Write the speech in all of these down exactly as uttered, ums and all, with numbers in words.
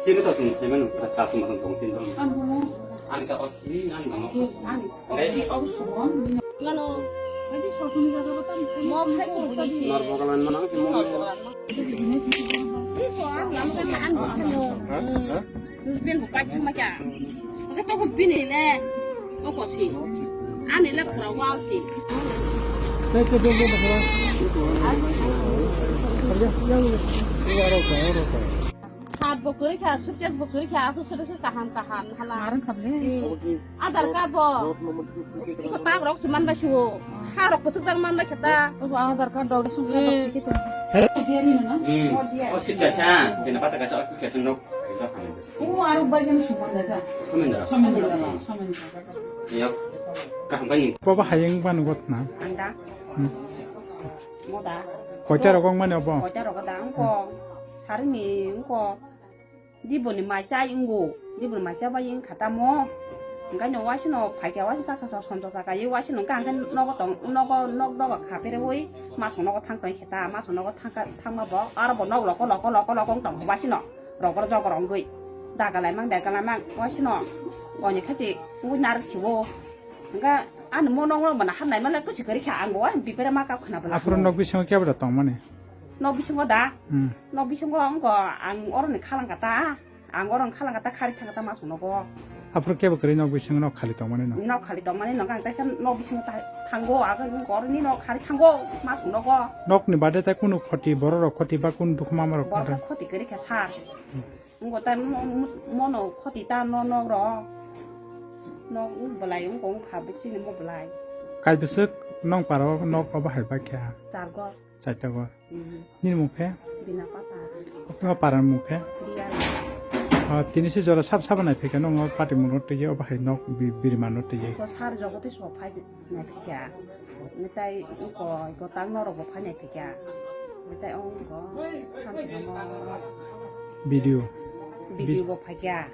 Sino to tum, sino to tum, tum, tum, tum. Ani sa, oh, ini nang, nang. Ani. Ngai. Mano. Mo phai ko buni si. Nor bogalan mano, si mo. Iko ang lam kan an mo. Ha? Ha? Bin ko kai ma kya. Ko to ko bin le. Ko ko si. Ani le pura wal si. Te te bin bin ko. Yang yang. Hat bo kuri kha, suitcase bo kuri kha, asu suri suri kaham kaham hala. Arang kable. Aadhaar card bo. Iko tag rok si man bai suo. Ha rok kusuk jar man bai khata. Aadhaar card dog sung kha dog si kita. Hmm. Oh, sip dah sa. Bina pata kasa aku kata nok. O aro bai jang suman da da. Somendra. Somendra, somendra. Yok. Kaham bai. Baba hayeng ban got na. Anda. Hmm. Moda. Koita rok mane obo. Koita rok da angko. Sarini angko. Diboni maisa ingo, diboni maisa bai wngkha tamo. Hwnkhe no waisano phaikha, waisa chaksa chaksa sonjo saka ye waisano hwnkhe hwnkhe nogo tong, nogo nok dogo kha pherewi maso nogo thang tong khe ta, maso nogo thangkha, thangma bo aro bo nok loko loko loko loko wng tong waisano rogor jogor wngwi daga laimang daga laimang waisano oni khachi wngwi narik siwo. Hwnkhe ani mo nok no bana hap naima le kwchwi kwrwi kha ang bo bipere ma kap khna bwla. Aphuru nok bisingo kebra tongmani? Nok bisingo da? Hmm. Nok bisingo wngkha ang oroni khalangkha ta. Ang oroni khalangkha ta, khari thangkha ta masuk nogo. Aphuru kebo kwrwi nok bisingo nok khali tongmani no? Nok khali tongmani no, ang taisa nok bisingo ta thango, ang oroni nok khali thango masuk nogo. Nokni bade ta kunu khoti, borok rok khoti ba kunu dukhu mama rok khoti? Borok khoti kwrwi kha sir. Wngkha ta mo-, mo-, mono khoti ta no nok rok. Nok belai wngkha, wngkha bwsini mo belai. Kai bwswk nong para o nok obo hai ba kha? Char gor. Chaita gor. Mhm. Nini mung khe? Bina pata. Nokno paran mung khe? Diya. Ah, tini se jora sab sabo nai phikha nokno pati mung no twi obo hai nok bi-, birma no twi. Ko sar jogo tei so phai nai phikha. Metai ko gotang norok bo phai nai phikha. Metai ong ko hamsi no mo. Video. Video Bi- bo phai kha.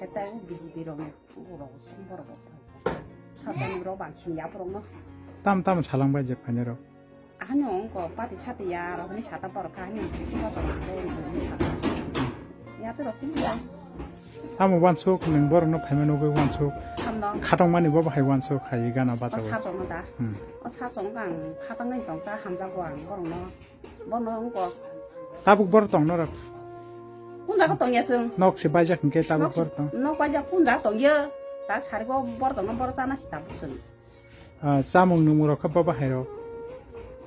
Metai B J P rok ni borok song borok bo phai. Satan rok bang sing ya borok no. Tam tam salang bai je phai nai rok. Ahani ongko pati sati ya rok ni sata borok kha ni sima chok ko ni sata. Ya to rok sing ya. Tamo wansuk nwng borok no phaima nugwi wansuk. Hamno. Khatong mani bo bahai wansuk hai gana O bachawi. Sar tong da. Hmm. O sar tong ang khatang nai tong ta hamjago ang borok no. Bono ongko. Tabuk borok tong norok. Kun jaga tong ya chwng. Nok se baijak hwnkhe tabuk Nok se, borok tong. Nok baijak kun jaga tong ya. Tak sari go borok tong no borok chana si tabuk chwng. Ah, chamung nwngmung rok khe bo bahai rok.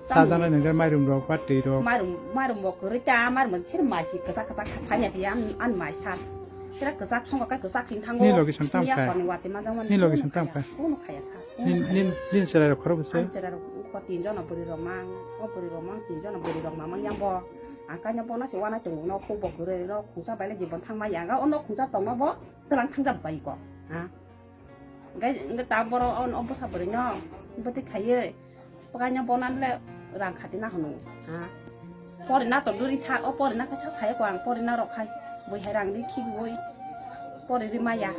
Chamung. Chajaknai nwngjak mairum rok ba twi rok. Mairum, mairum bo kwrwi ta, mairum bo sir mai si kwchak kwchak phanya phi an, an mai sa. Sira kwchak songkha khe kwchak sing thango. Ni logi song tam Miya kha? Korni wati ma jangmani Ni logi kuno song tam khaya, kha? Kuno khaya sa. Ni, ni, ni cherai rok khoro bwse? An cherai rok ko tin jona bwrwi rok mang, o bwrwi rok mang tin jona bwrwi rok mang yang bo. Ang kanya bo na se wana tongo no kho bo kwrwi no khungsa bai le jibon thang ma yang o no khungsa tongma bo tlang thang jab bai ko. Ha? Hwnkhe, hwnkhe ta borok o, o bwsa bwrwino bwtwi khaiwi bwkhaino bonani le rang khati na hwnwi, ha? Porina to duri tha, o porina khe sak saya ko ang porina rok khai bui hai rang ri khibiui pori ri maya.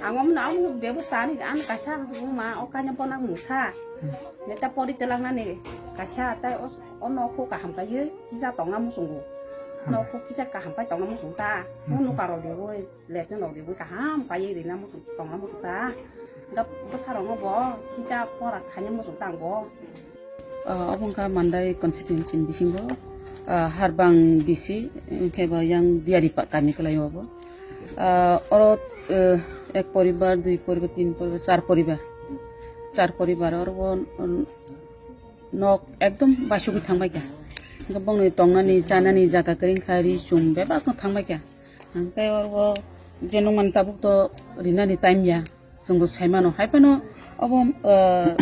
Ang omo, omo bebosta ani, ani kaisa ma o kaino bona mungsa. Neta pori telangnani kaisa tai o, o nokho kaham kaiwi kisa tongna muchungo. Nokho kisa kaham kai tongna muchung ta. O nukarok deui. Left no nokdi bui kaham kaiwi rina muchung tongna muchung ta. Hwnkhe bwsarokno bo kisa pora khaina muchung ta ang bo. Ah, obo wngkha Mandai constituency ni bisingo, ah, Harbang B C, hwnkhe bo yang Diari pa-, kami kwlaio bo. Ah, oro, eh, ek poribar, dui poribar, tin poribar, char poribar. Char poribar oro bo, um, nok ekdom basugwi thangbaikha. Hwnkhe bongni tongnani, chanani jaga kwrwi wngkha, ri chum bebakno thangbaikha. Hwnkhe oro je nukmani tabuk to rinani time ya. Chwngbo saimano, hai phano obo, ah,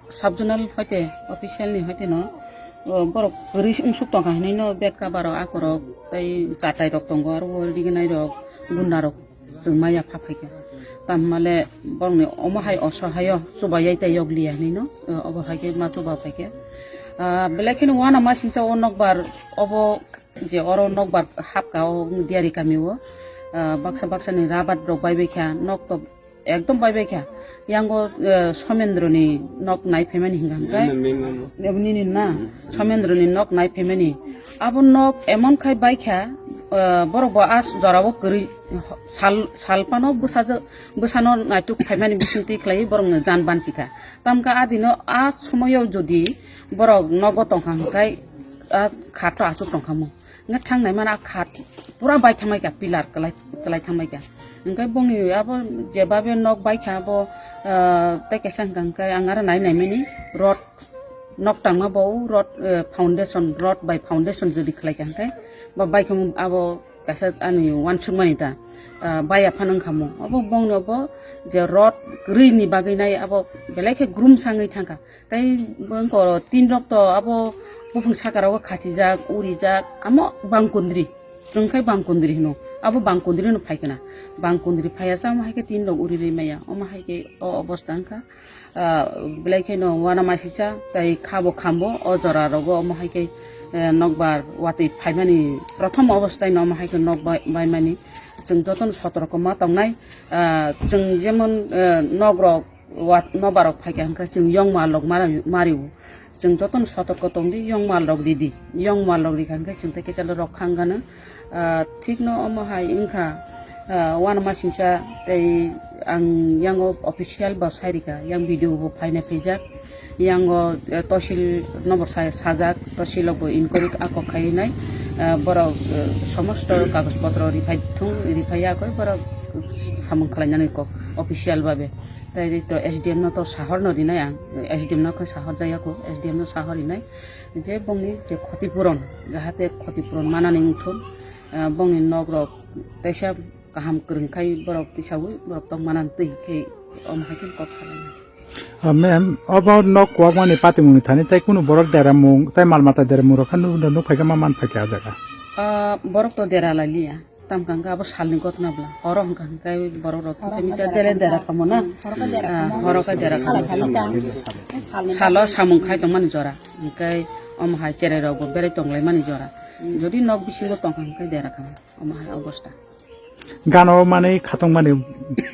sub-zonal hoite, official ni hoite no, ah, borok kwrwi wngsuk tongkha hinwi no bed cover rok, akorok, tei chatai rok tongo, aro o rignai rok, gunda rok chwng maya pha phaikha. Tamhimale borokni omo hai osohaio chubaiya tei yokliya hinwi no, ah, obo hai khe ma chuba phaikha. Ah, belai kheno uanama singsa o nokbar obo je oro nokbar hapka o Diari kami o, ah, baksa baksa ni rabar rok baibaikha, nok to ekdom bai bai kha. Yango, eh, Somendroni nok nai phaimani hinga hingkai. Nini na? Nini na? Somendroni nok nai phaimani. Abo nok emon khai bai kha, eh, borok bo a jora o kwrwi sal, sal phano bwsajwk, bwsano naituk phaimani bisingtwi khlaiwi borokno jan bansi kha. Tamkha adino a somoyo jodi borok nogo tongkha hingkai a khat to achuk tongkha mo. Hingke thangnai mano a khat pura bai thangbai kha, pillar kwlai, kwlai thangbai kha. Hingke bongni abo jebabe nok bai kha abo, ah, tei kaisa hingka hingke ang aro nai nai mani rod nok tangma bo rod, eh, foundation, rod bai foundation jodi khlai kha hingke ba bai kha abo kaisa ani wansuk mani ta, ah, bai aphano wngkha mo. Abo bongni abo je rod kwrwi ni bagwi nai abo belai khe grum sangwi thangkha. Tei bwkoro tin rok to abo buphang saka rogo khachijak, urijak, amo bangkundri. Chwng khai bangkundri hino. Abo bangkundri no phai kana. Bangkundri phaiya sa omo hai khe tin rok uri ri maya. Omo hai khe o obostha wngkha. Ah, belai khe no wana masisa tei khabo khambo o jora rogo omo hai khe, eh, nokbar watwi phaimani prothom obosthai no omo hai khe nok bai, baimani. Chwng jotono sotorko ma tongnai. Ah, chwng jemon, eh, nok rok Wat nobarok phaikha hwnkhe chwng yongma lok mari-, mario. Chwng jotono sotorko tongdi, yongma lok ridi. Yongma lok rikha hwnkhe chwng tei kisa rok khangano. Ah, thikno omo hai wngkha, ah, uanama singcha tei ang yango official bo sai rikha, yang video bo phaina phaijak. Yango, eh, tosil nobo sa-, sajak, tosilok bo inquiry ako khainai. Ah, borok, eh, somosto kagoj potro riphai thung, riphai yakoi borok samung khlainani kok official babe. Tai to S D M no to sahor no rinai ang, S D M no khe sahor jaya ko, S D M no sahor rinai. Je bongni je khoti puron, jahate khoti puron manani wngthun, ah, bongni nok rok teisa kaham kwrwng khai borok tisaui borok tong manani twi khe omo hai khe kok salainai. Ah, ma'am, obo nok kwbangmani patimungni thani tai kunu borok deramung, tai mal mata deramung rok khe nuk, nuk phaikha ma man phaikha ah jaga? Ah, borok to dera lai liya. Tam kang khe abo salni gotna bla. Horo hwnkha hwnkhe borok rok kisa misa dere dera kamo na. Ah, horo khe dera kamo. Salo samung khai tongmani jora. Hwnkhe omo hai cherai rok bo berai tonglaimani jora. Jodi nok bisingo tongkha hwnkhe dera kamo. Omo hai obostha. Gana o manwi khatungmani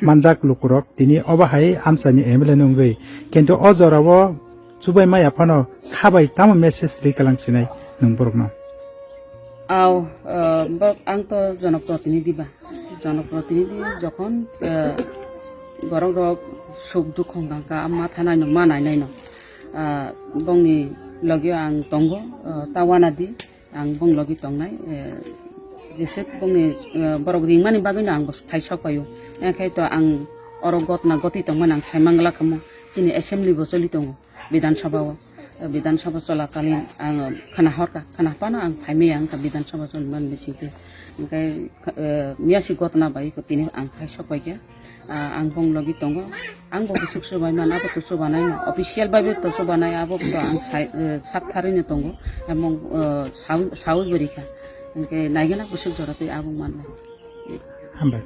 manjak lukurok tini obo hai amchaini M L A ni wngwi. Kintu o jora o chubai maya phano kha bai tamo message ri kalang sinai nwng borokno? Aw, eh, borok ang to jonoprotinidhi ba. Jonoprotinidhi jokhon, eh, borok rok suk dukh hwnkha hwnkha, ma thanai no, ma nainai no. Ah, bongni logio ang tongo, eh, ta wanadi, ang bong logi tongnai, eh, jesek bongni, eh, borok ringmani bagwino ang bo phai sok paio. Enkhai to ang oro gotna gotwi tongmani ang sai mangla kamo, chini assembly bo choli tongo. Bidhan Sabha o, Bidhan Sabha cholakalin ang khna horkha, khna phano ang phaimaya wngkha Bidhan Sabha choliman bisingtwi. Hwnkhe, eh, miyasi gotna bai tini ang phai sok paikha. Ah, ang bong logi tongo. Ang bo bwswk chubai man, abo to chubanai no. Official bai bo to chubanai, abo to ang sai, eh, sak tharwi no tongo. Emong, eh, sawi, sawi bo rikha. Hwnkhe naigena bwswk jora twi abo manna. Hambai.